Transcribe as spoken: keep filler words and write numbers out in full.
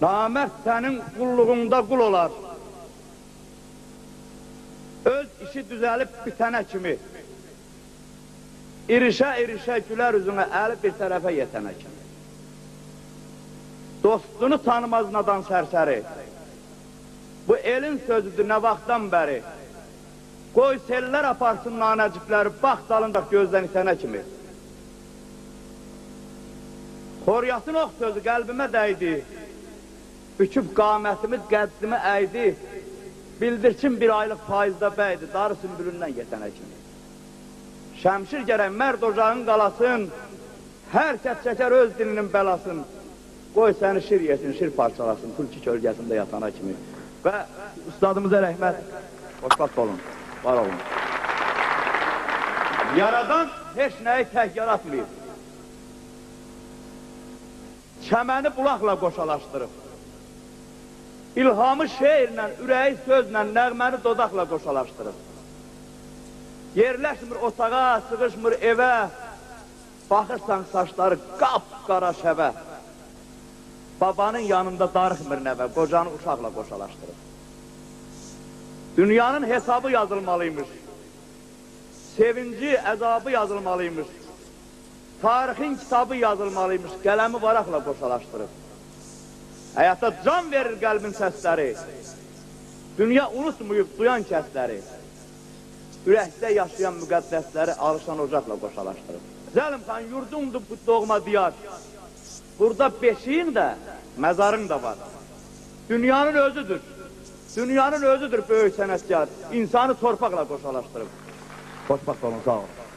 نامرد سنین قوللوغوندا قول اولار، اؤز ایشی دوزه‌لیب بیتنه کیمی. ایریشه-ایریشه گولر اوزونه، الی بیر طرفه یئتنه کیمی. دوستونو تانیماز نادان سرسری. بو ائلین سؤزودور نه واختدان بری. قوی سئللر آپارسین نانه‌جیکلری، باخ دالینجا گؤزدن ایتنه کیمی. خوریاتین اوخ سؤزو قلبیمه دَیدی. بوکوب قامتیمی، قدّیمی اَیدی. بیلدیرچین بیر آیلیق پاییزدا بیدی، داری سونبولوندن یئتنه کیمی. شمشیر گرک مرد اوجاغین قالاسین، هر کس چکر اؤز دیلینین بلاسین. قوی سنی شیر یئسین، شیر پارچالاسین، تولکو کؤلگه‌سینده یاتانا کیمی. و اوستادیمیزا رحمت، خوشبخت اولون، وار اولون. یارادان هئچ نه‌یی تک یاراتماییب. چمنی بولاقلا قوشالاشدیریب. الهامی شعرله، اوره‌یی سؤزله، نغمه‌نی دوداقلا قوشالاشدیریب. یئرلشمیر اوتاغا، سیغیشمیر ائوه، باخیرسان ساچلاری قاپ‌قارا شبه. بابانین یانیندا داریخمیر نوه، قوجانی اوشاقلا قوشالاشدیریب. دونیانین حسابی یازیلمالی‌یمیش. سئوینجی، عذابی یازیلمالی‌یمیش. تاریخین کیتابی یازیلمالی‌یمیش، قلمی واراقلا قوشالاشدیریب. حیاتا جان وئریر قلبین سسلری. دونیا اونوتماییب دویان کسلری. اورکده یاشایان مقدسلری آلیشان اوجاقلا قوشالاشدیریب. زلیمخان، یوردوندور بو دوغما دیار. بورادا بئشیگین ده، مزارین دا وار. دونیانین اؤزودور. دونیانین اؤزودور بؤیوک صنعتکار. اینسانی تورپاقلا قوشالاشدیریب. خوشبخت اولون، ساغ اولون.